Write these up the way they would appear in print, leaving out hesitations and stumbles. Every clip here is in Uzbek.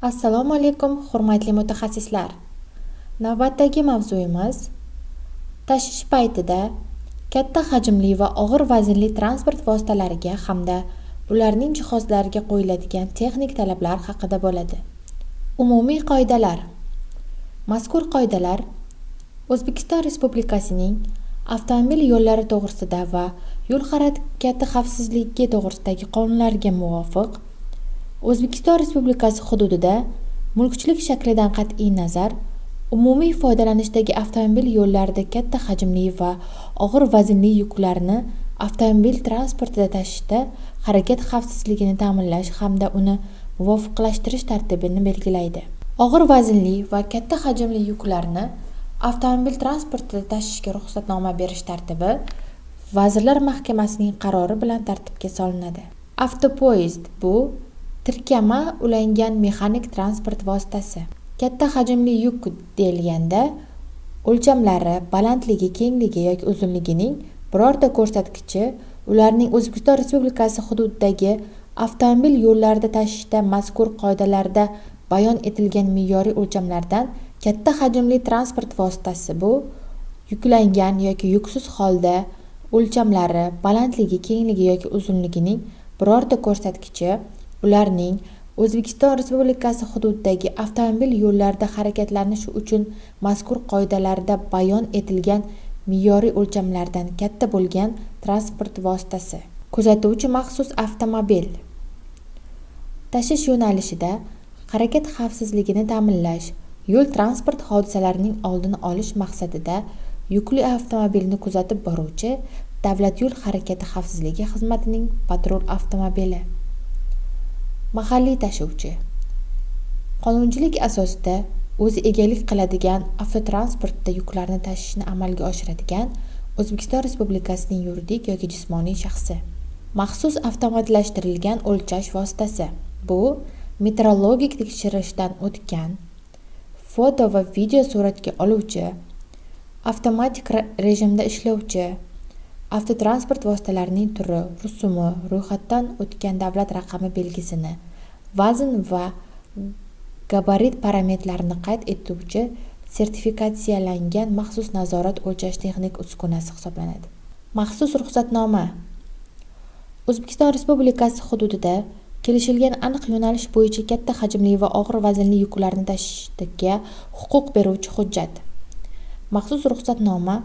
Assalomu alaykum, hurmatli mutaxassislar. Navbatdagi mavzuyimiz tashish paytida katta hajmli va og'ir vaznli transport vositalariga hamda ularning jihozlariga qo'yiladigan texnik talablar haqida bo'ladi. Umumiy qoidalar. Mazkur qoidalar O'zbekiston Respublikasining avtomobil yo'llari to'g'risida va yo'l harakati xavfsizligi to'g'risidagi qonunlarga muvofiq O'zbekiston Respublikasi hududida mulkchilik shaklidan qat'iy nazar umumiy foydalanishdagi avtomobil yo'llarida katta hajmli va og'ir vaznli yuklarni avtomobil transportida tashishda harakat xavfsizligini ta'minlash hamda uni muvofiqlashtirish tartibini belgilaydi. Og'ir vaznli va katta hajmli yuklarni avtomobil transportida tashishga ruxsatnoma berish tartibi Vazirlar Mahkamasining qarori bilan tartibga solinadi. Avtopoyezd bu tirkama ulangan mexanik transport vositasi. Katta hajmli yuk deyilganda o'lchamlari, balandligi, kengligi yoki uzunligining birorta ko'rsatkichi ularning O'zbekiston Respublikasi hududidagi avtomobil yo'llarida tashishda mazkur qoidalarda bayon etilgan me'yoriy o'lchamlardan katta hajmli transport vositasi bu yuklangan yoki yuksiz holda o'lchamlari, balandligi, kengligi yoki uzunligining birorta ko'rsatkichi ularning O'zbekiston Respublikasi hududidagi avtomobil yo'llarida harakatlanish uchun mazkur qoidalarda bayon etilgan me'yoriy o'lchamlardan katta bo'lgan transport vositasi. Kuzatuvchi maxsus avtomobil. Tashish yo'nalishida harakat xavfsizligini ta'minlash, yo'l transport hodisalarining oldini olish maqsadida yukli avtomobilni kuzatib boruvchi Davlat yo'l harakati xavfsizligi xizmatining patrul avtomobili. Mahalliy tashuvchi. Qonunchilik asosida o'zi egalik qiladigan avtotransportda yuklarni tashishni amalga oshiradigan O'zbekiston Respublikasining yuridik yoki jismoniy shaxsi. Maxsus avtomatlashtirilgan o'lchash vositasi. Bu metrologik tekshirishdan o'tgan, foto va video suratga oluvchi, avtomatik rejimda ishlovchi avtotransport vositalarining turi, rusumi, ro'yxatdan o'tgan davlat raqami belgisini, vazn va gabarit parametlarini qayd etuvchi sertifikatsiyalangan maxsus nazorat o'lchash texnik uskunasi hisoblanadi. Maxsus ruxsatnoma. O'zbekiston Respublikasi hududida kelishilgan aniq yo'nalish bo'yicha katta hajmli va og'ir vaznli yuklarni tashishga huquq beruvchi hujjat. Maxsus ruxsatnoma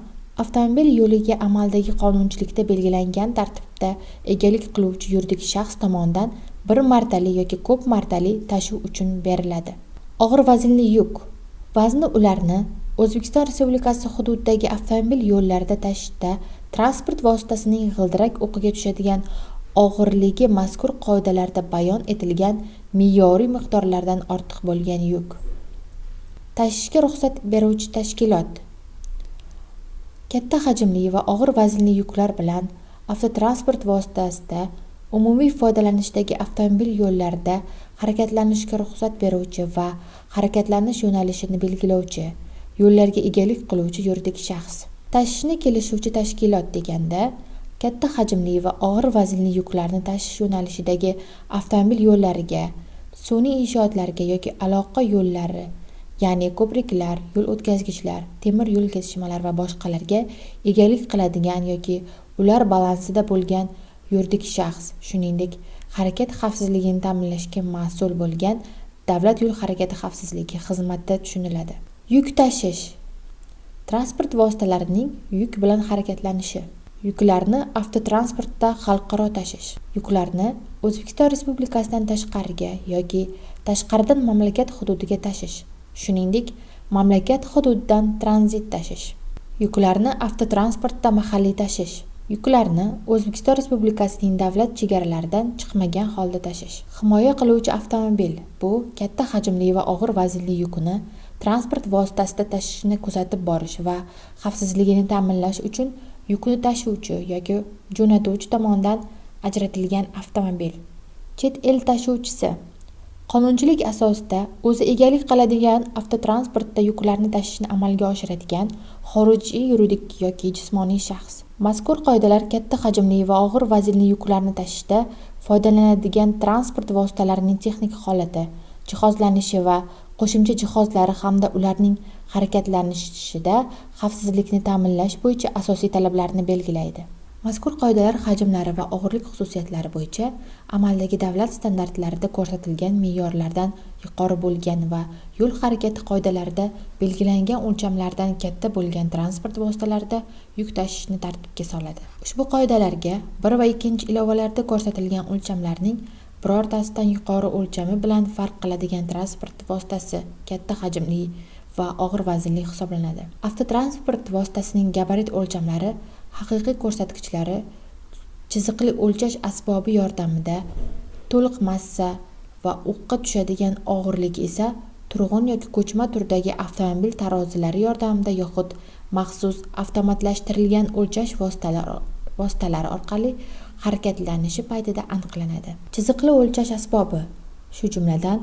avtomobil yo'liga amaldagi qonunchilikda belgilangan tartibda egalik qiluvchi yuridik shaxs tomonidan bir martali yoki ko'p martali tashuv uchun beriladi. Og'ir vaznli yuk vazni ularni O'zbekiston Respublikasi hududidagi avtomobil yo'llarida tashishda transport vositasining g'ildirak o'qiga tushadigan og'irligi mazkur qoidalarda bayon etilgan me'yoriy miqdorlardan ortiq bo'lgan yuk. Tashishga ruxsat beruvchi tashkilot. Katta hajmli va og'ir vaznli yuklar bilan avtotransport vositasida umumiy foydalanishdagi avtomobil yo'llarida harakatlanishga ruxsat beruvchi va harakatlanish yo'nalishini belgilovchi, yo'llarga egalik qiluvchi yuridik shaxs. Tashishni kelishuvchi tashkilot deganda katta hajmli va og'ir vaznli yuklarni tashish yo'nalishidagi avtomobil yo'llariga, sun'iy inshootlarga yoki aloqa yo'llari, ya'ni ko'priklar, yo'l o'tkazgichlar, temir yo'l kesishmalari va boshqalarga egalik qiladigan yoki ular balansida bo'lgan yuridik shaxs, shuningdek, harakat xavfsizligini ta'minlashga mas'ul bo'lgan Davlat yo'l harakati xavfsizligi xizmati tushuniladi. Yuk tashish. Transport vositalarining yuk bilan harakatlanishi. Yuklarni avtotransportda xalqaro tashish. Yuklarni O'zbekiston Respublikasidan tashqariga yoki tashqaridan mamlakat hududiga tashish. Shuningdek, mamlakat hududidan tranzit tashish. Yuklarni avtotransportda mahalliy tashish. Yuklarni O'zbekiston Respublikasining davlat chegaralaridan chiqmagan holda tashish. Himoya qiluvchi avtomobil bu katta hajmli va og'ir vaznli yukni transport vositasida tashishni kuzatib borish va xavfsizligini ta'minlash uchun yukni tashuvchi yoki jo'natuvchi tomonidan ajratilgan avtomobil. Chet el tashuvchisi. Qonunchilik asosida o'zi egalik qiladigan avtotransportda yuklarni tashishni amalga oshiradigan xorijiy yuridik yoki jismoniy shaxs. Mazkur qoidalar katta hajmli va og'ir vaznli yuklarni tashishda foydalaniladigan transport vositalarining texnik holati, jihozlanishi va qo'shimcha jihozlari hamda ularning harakatlanishida xavfsizlikni ta'minlash bo'yicha asosiy talablarni belgilaydi. Mazkur qoidalar hajmlari va og'irlik xususiyatlari bo'yicha amaldagi davlat standartlarida ko'rsatilgan me'yorlardan yuqori bo'lgan va yo'l harakati qoidalarida belgilangan o'lchamlardan katta bo'lgan transport vositalarida yuk tashishni tartibga soladi. Ushbu qoidalarga 1 va 2 ilovalarda ko'rsatilgan o'lchamlarning birortasidan yuqori o'lchami bilan farq qiladigan transport vositasi katta hajmli va og'ir vaznli hisoblanadi. Avtotransport vositasining gabarit o'lchamlari haqiqiy ko'rsatkichlari chiziqli o'lchash asbobi yordamida to'liq massa va o'qqa tushadigan og'irligi esa turg'un yoki ko'chma turdagi avtomobil tarozilari yordamida yoxud maxsus avtomatlashtirilgan o'lchash vositalari orqali harakatlanishi paytida aniqlanadi. Chiziqli o'lchash asbobi, shu jumladan,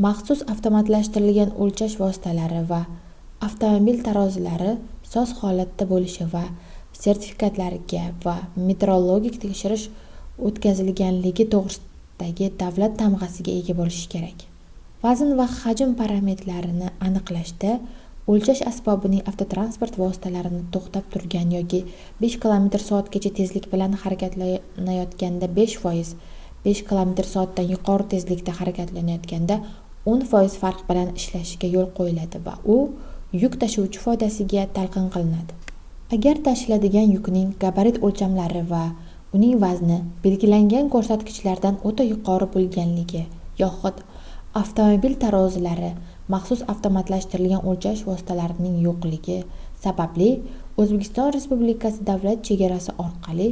maxsus avtomatlashtirilgan o'lchash vositalari va avtomobil tarozilari soz holatda bo'lishi va sertifikatlariga va metrologik tekshirish o'tkazilganligi to'g'risidagi davlat tamg'asiga ega bo'lishi kerak. Vazn va hajm parametlarini aniqlashda o'lchash asbobining avtotransport vositalarini to'xtab turgan yoki 5 km/soatgacha tezlik bilan harakatlanayotganda 5%, 5 km/soatdan yuqori tezlikda harakatlanayotganda 10% farq bilan ishlashiga yo'l qo'yiladi va u yuk tashuvchi foydasiga talqin qilinadi. Agar tashiladigan yukning gabarit o'lchamlari va uning vazni belgilangan ko'rsatkichlardan o'ta yuqori bo'lganligi yoxud avtomobil tarozilari maxsus avtomatlashtirilgan o'lchash vositalarining yo'qligi sababli O'zbekiston Respublikasi davlat chegarasi orqali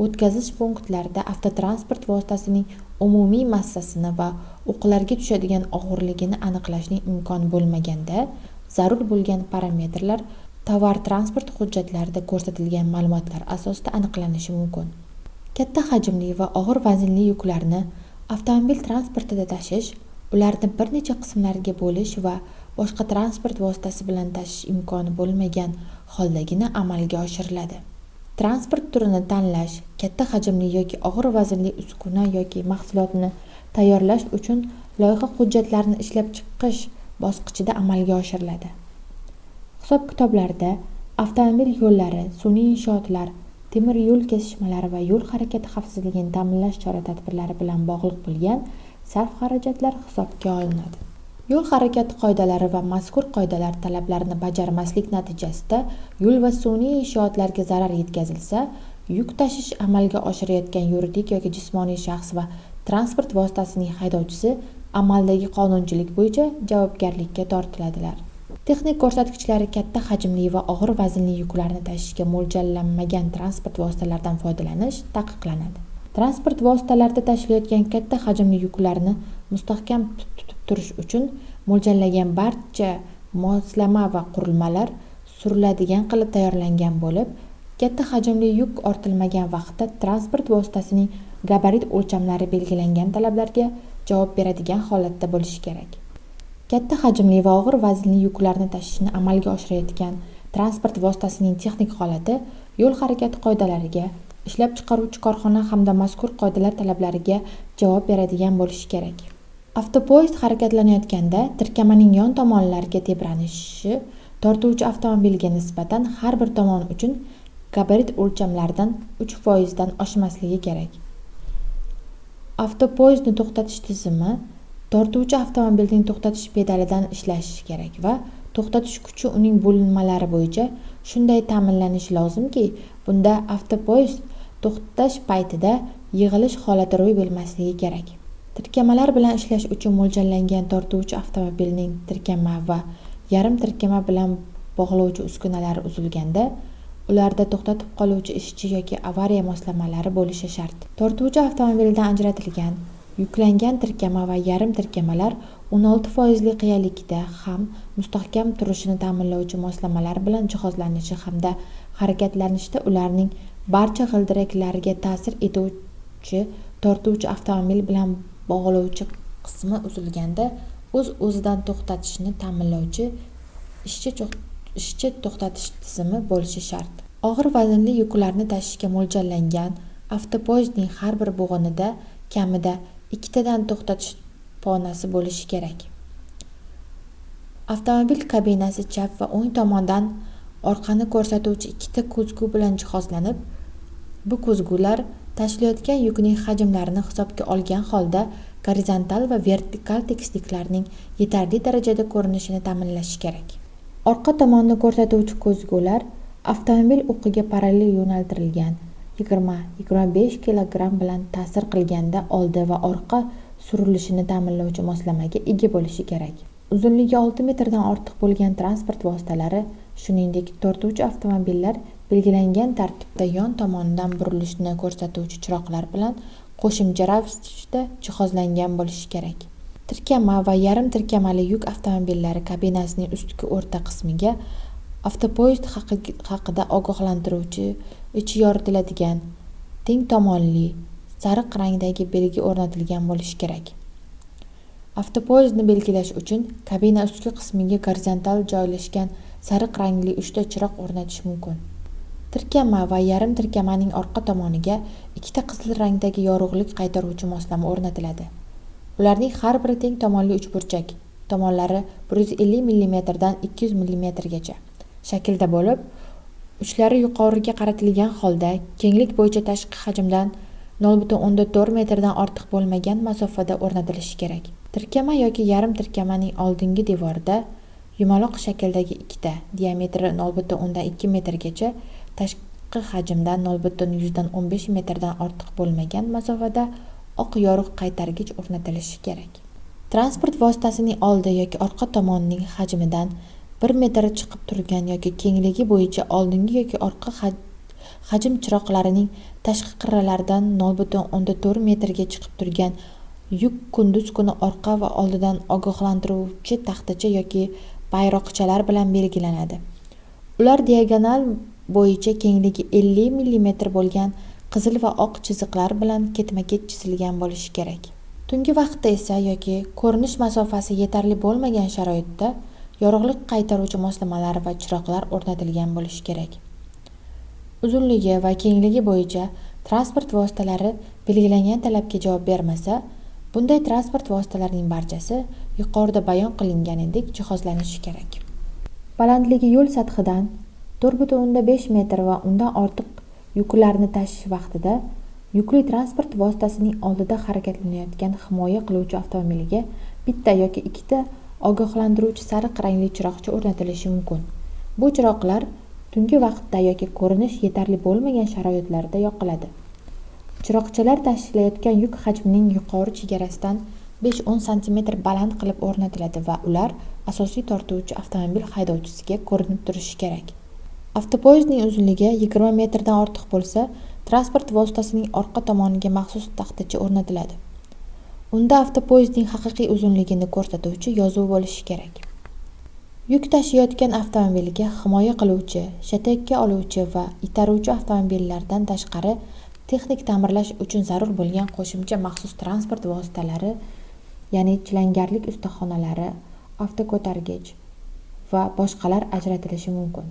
o'tkazish punktlarida avtotransport vositasining umumiy massasini va o'qlarga tushadigan og'irligini aniqlashning imkoni bo'lmaganda, zarur bo'lgan parametrlar tovar transport hujjatlarida ko'rsatilgan ma'lumotlar asosida aniqlanishi mumkin. Katta hajmli va og'ir vaznli yuklarni avtomobil transportida tashish, ularni bir necha qismlarga bo'lish va boshqa transport vositasi bilan tashish imkoni bo'lmagan holdagina amalga oshiriladi. Transport turini tanlash, katta hajmli yoki og'ir vaznli uskuna yoki mahsulotni tayyorlash uchun loyiha hujjatlarini ishlab chiqish bosqichida amalga oshiriladi. Hisob-kitoblarda avtomobil yo'llari, sun'iy inshootlar, temir yo'l kesishmalari va yo'l harakati xavfsizligini ta'minlash chora-tadbirlari bilan bog'liq bo'lgan sarf-xarajatlar hisobga olinadi. Yo'l harakati qoidalari va mazkur qoidalar talablarini bajarmaslik natijasida yo'l va sun'iy inshootlarga zarar yetkazilsa, yuk tashish amalga oshirayotgan yuridik yoki jismoniy shaxs va transport vositasining haydovchisi amaldagi qonunchilik bo'yicha javobgarlikka tortiladilar. Texnik ko'rsatkichlari katta hajmli va og'ir vaznli yuklarni tashishga mo'ljallanmagan transport vositalaridan foydalanish taqiqlanadi. Transport vositalarida tashilayotgan katta hajmli yuklarni mustahkam tutib turish uchun mo'ljallangan barcha moslama va qurilmalar suriladigan qilib tayyorlangan bo'lib, katta hajmli yuk ortilmagan vaqtda transport vositasining gabarit o'lchamlari belgilangan talablarga javob beradigan holatda bo'lishi kerak. Katta hajmli va og'ir vaznli yuklarni tashishni amalga oshirayotgan transport vositasining texnik holati yo'l harakati qoidalariga, ishlab chiqaruvchi korxona hamda mazkur qoidalar talablariga javob beradigan bo'lishi kerak. Avtopoyezd harakatlanayotganda tirkamaning yon tomonlariga tebranishi tortuvchi avtomobilga nisbatan har bir tomon uchun gabarit o'lchamlaridan 3% dan oshmasligi kerak. Avtopoyezdni to'xtatish tizimi tortuvchi avtomobilning to'xtatish pedalidan ishlashi kerak va to'xtatish kuchi uning bo'linmalari bo'yicha shunday ta'minlanishi lozimki, bunda avtopoyezd to'xtash paytida yig'ilish holati ro'y bermasligi kerak. Tirkamalar bilan ishlash uchun mo'ljallangan tortuvchi avtomobilning tirkama va yarim tirkama bilan bog'lovchi uskunalari uzilganda, ularda to'xtatib qoluvchi ishchi yoki avariya moslamalari bo'lishi shart. Tortuvchi avtomobildan ajratilgan, yuklangan tirkama va yarim tirkamalar 16% li qiyalikda ham mustahkam turishini ta'minlovchi moslamalar bilan jihozlanishi hamda harakatlanishda ularning barcha g'ildiraklariga ta'sir etuvchi tortuvchi avtomobil bilan bog'lovchi qismi uzilganda o'z-o'zidan to'xtatishni ta'minlovchi ishchi to'xtatish tizimi bo'lishi shart. Og'ir vaznli yuklarni tashishga mo'ljallangan avtopoyezdning har bir bo'g'inida kamida ikkitadan to'xtatish ponasi bo'lishi kerak. Avtomobil kabinasi chap va o'ng tomondan orqani ko'rsatuvchi ikkita ko'zgu bilan jihozlanib, bu ko'zgular tashilayotgan yukning hajmlarini hisobga olgan holda gorizontal va vertikal tekisliklarning yetarli darajada ko'rinishini ta'minlashi kerak. Orqa tomonni ko'rsatuvchi ko'zgular avtomobil o'qiga parallel yo'naltirilgan 20-25 kilogramm bilan ta'sir qilganda oldi va orqa surilishini ta'minlovchi moslamaga ega bo'lishi kerak. Uzunligi 6 metrdan ortiq bo'lgan transport vositalari, shuningdek, tortuvchi avtomobillar belgilangan tartibda yon tomonidan burilishni ko'rsatuvchi chiroqlar bilan qo'shimcha ravishda jihozlangan bo'lishi kerak. Tirkama va yarim tirkamali yuk avtomobillari kabinasining ustki o'rta qismiga avtopoyezd haqida ogohlantiruvchi ichi yoritiladigan teng tomonli sariq rangdagi belgi o'rnatilgan bo'lishi kerak. Avtopoyezdni belgilash uchun kabina ustki qismiga gorizontal joylashgan sariq rangli 3 ta chiroq o'rnatish mumkin. Tirkama va yarim tirkamaning orqa tomoniga ikkita qizil rangdagi yorug'lik qaytaruvchi moslama o'rnatiladi. Ularning har biri teng tomonli uchburchak, tomonlari 150 mm dan 200 mm gacha shaklda bo'lib, uchlari yuqoriga qaratilgan holda kenglik bo'yicha tashqi hajmdan 0,4 metrdan ortiq bo'lmagan masofada o'rnatilishi kerak. Tirkama yoki yarim tirkamaning oldingi devorida yumaloq shakldagi ikkita, diametri 0,2 metrgacha, tashqi hajmdan 0,15 metrdan ortiq bo'lmagan masofada oq yorug' qaytargich o'rnatilishi kerak. Transport vositasining oldi yoki orqa tomonining hajmidan 1 metr chiqib turgan yoki kengligi bo'yicha oldingi yoki orqa hajm chiroqlarining tashqi qirralaridan 0,4 metrga chiqib turgan yuk kunduz kuni orqa va oldidan ogohlantiruvchi taxtacha yoki bayroqchalar bilan belgilanadi. Ular diagonal bo'yicha kengligi 50 mm bo'lgan qizil va oq chiziqlar bilan ketma-ket chizilgan bo'lishi kerak. Tungi vaqtda esa yoki ko'rinish masofasi yetarli bo'lmagan sharoitda yorug'lik qaytaruvchi moslamalar va chiroqlar o'rnatilgan bo'lishi kerak. Uzunligi va kengligi bo'yicha transport vositalari belgilangan talabga javob bermasa, bunday transport vositalarining barchasi yuqorida bayon qilinganidek jihozlanishi kerak. Balandligi yo'l sathidan 4,5 metr va undan ortiq yuklarni tashish vaqtida yukli transport vositasining oldida harakatlanayotgan himoya qiluvchi avtomobilga bitta yoki ikkita ogohlantiruvchi sariq rangli chiroqcha o'rnatilishi mumkin. Bu chiroqlar tungi vaqtda yoki ko'rinish yetarli bo'lmagan sharoitlarda yoqiladi. Chiroqchalar tashilayotgan yuk hajmining yuqori chegarasidan 5-10 sm baland qilib o'rnatiladi va ular asosiy tortuvchi avtomobil haydovchisiga ko'rinib turishi kerak. Avtopoyezdning uzunligi 20 metrdan ortiq bo'lsa, transport vositasining orqa tomoniga maxsus taxtacha o'rnatiladi. Unda avtopoyezdning haqiqiy uzunligini ko'rsatuvchi yozuv bo'lishi kerak. Yuk tashiyotgan avtomobilga himoya qiluvchi, shatakka oluvchi va itaruvchi avtomobillardan tashqari texnik ta'mirlash uchun zarur bo'lgan qo'shimcha maxsus transport vositalari, ya'ni chilangarlik ustaxonalari, avtoko'targich va boshqalar ajratilishi mumkin.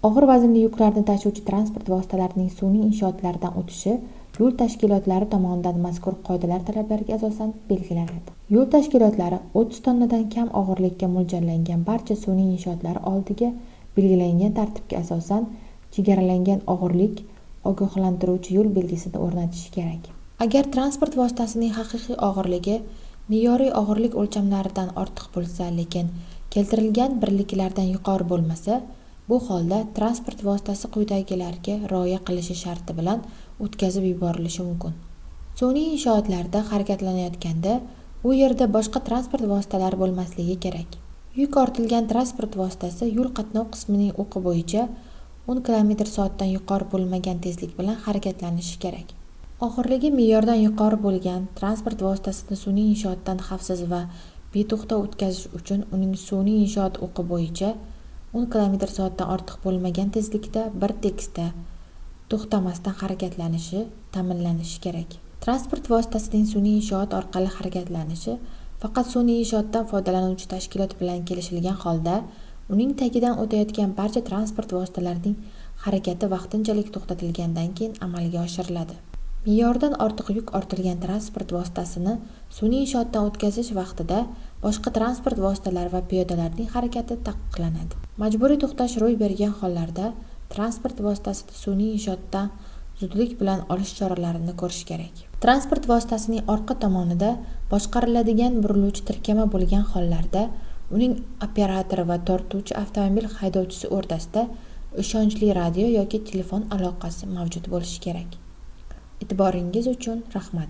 Og'ir vaznli yuklarni tashuvchi transport vositalarining sun'iy inshootlardan o'tishi yo'l tashkilotlari tomonidan mazkur qoidalar talablariga asosan belgilanadi. Yo'l tashkilotlari 30 tonnadan kam og'irlikka mo'ljallangan barcha sun'iy inshootlar oldiga belgilangan tartibga asosan chegaralangan og'irlik ogohlantiruvchi yo'l belgisini o'rnatishi kerak. Agar transport vositasining haqiqiy og'irligi me'yoriy og'irlik o'lchamlaridan ortiq bo'lsa, lekin keltirilgan birliklardan yuqori bo'lmasa, bu holda transport vositasi quyidagilarga rioya qilishi sharti bilan o'tkazib yuborilishi mumkin. Sun'iy inshootlarda harakatlanayotganda u yerda boshqa transport vositalari bo'lmasligi kerak. Yuk ortilgan transport vositasi yo'l qatnov qismining o'qi bo'yicha 10 km/soatdan yuqori bo'lmagan tezlik bilan harakatlanishi kerak. Og'irligi me'yordan yuqori bo'lgan transport vositasini sun'iy inshootdan xavfsiz va beto'xtov o'tkazish uchun uning sun'iy inshoot o'qi bo'yicha 10 km/soatdan ortiq bo'lmagan tezlikda bir tekisda to'xtamasdan harakatlanishi ta'minlanishi kerak. Transport vositasining sun'iy inshoot orqali harakatlanishi faqat sun'iy inshootdan foydalanuvchi tashkilot bilan kelishilgan holda uning tagidan o'tayotgan barcha transport vositalarining harakati vaqtinchalik to'xtatilgandan keyin amalga oshiriladi. Me'yordan ortiq yuk ortilgan transport vositasini sun'iy inshootdan o'tkazish vaqtida boshqa transport vositalari va piyodalarning harakati taqiqlanadi. Majburiy to'xtash ro'y bergan hollarda transport vositasini sun'iy inshootdan zudlik bilan olish choralarini ko'rish kerak. Transport vositasining orqa tomonida boshqariladigan buriluvchi tirkama bo'lgan hollarda uning operatori va tortuvchi avtomobil haydovchisi o'rtasida ishonchli radio yoki telefon aloqasi mavjud bo'lishi kerak. E'tiboringiz uchun rahmat.